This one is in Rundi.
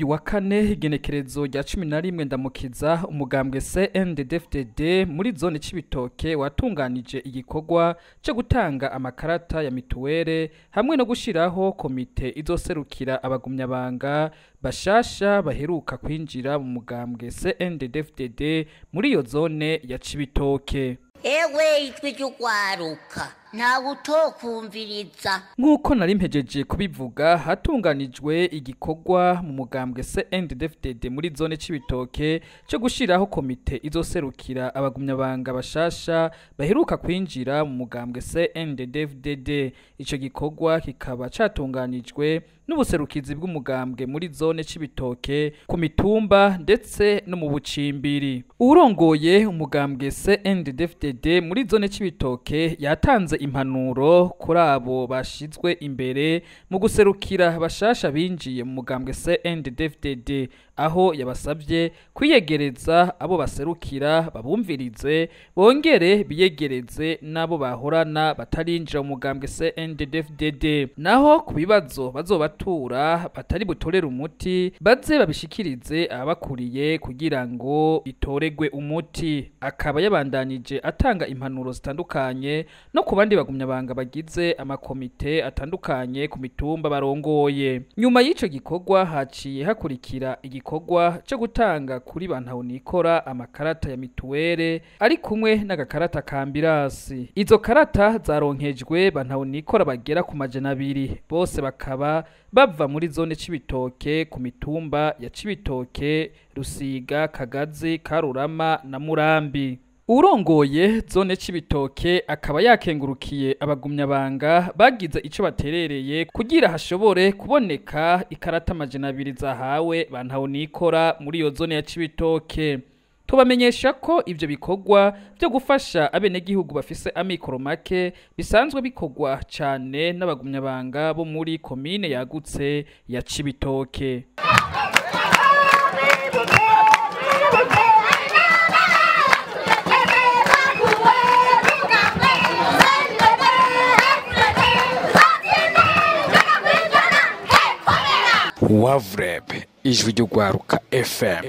uyu wa kane, igenekerezo rya 11 Ndamukiza, umugambwe CNDD-FDD muri zone Cibitoke watunganije igikorwa cyo gutanga amakarata ya mituwere hamwe no gushiraho komite izoserukira abagumyabanga bashasha baheruka kwinjira mu mugambwe CNDD-FDD muri iyo zone ya Cibitoke. Ewe, ijwi ry'ugwaruka, ntawe utokumviriza. Nk'uko nari mpejeje kubivuga, hatunganijwe igikorwa mu mugambwe CNDD-FDD muri zone Cibitoke cyo gushiraho komite izoserukira abagumyabanga bashasha baheruka kwinjira mu mugambwe CNDD-FDD. Ico gikorwa kikaba catunganijwe n'ubuserukizi bw'umugambwe muri zone Cibitoke, ku mitumba ndetse no mu bucimbiri. Uwurongoye umugambwe CNDD-FDD muri zone Cibitoke yatanze impanuro kuri abo bashizwe imbere mu guserukira bashasha binjiye mu mugambwe CNDD-FDD, aho yabasabye kwiyegereza abo baserukira, babumvirize, bongere biyegereze n'abo bahorana batarinjira mu mugambwe CNDD-FDD. Naho ku bibazo bazobatura batari butorere umuti, baze babishikirize ababakuriye kugira ngo bitoregwe umuti. Akaba yabandanije atanga impanuro zitandukanye no ku bandi bagumyabanga bagize amakomite atandukanye ku mitumba barongoye. Nyuma y'ico gikorwa haciye hakurikira igikorwa cyo gutanga kuri bantahonikora amakarata ya mituwere ari kumwe n'agakarata ka ambirasi. Izo karata zaronkejwe bantahonikora bagera ku 200, bose bakaba bava muri zone Cibitoke ku mitumba ya Cibitoke, Rusiga, Kagazi, Karurama na Murambi. Urongoye zone Cibitoke akaba yakengurukiye abagumyabanga bagize ico baterereye kugira hashobore kuboneka ikarata 200 zahawe bantahonikora muri iyo zone ya Cibitoke. Tubamenyesha ko ivyo bikorwa byo gufasha abenegihugu bafise amikoro make bisanzwe bikorwa cane n'abagumyabanga bo muri komine yagutse ya Cibitoke. Wavreb, ijwi ry'ugwaruka FM.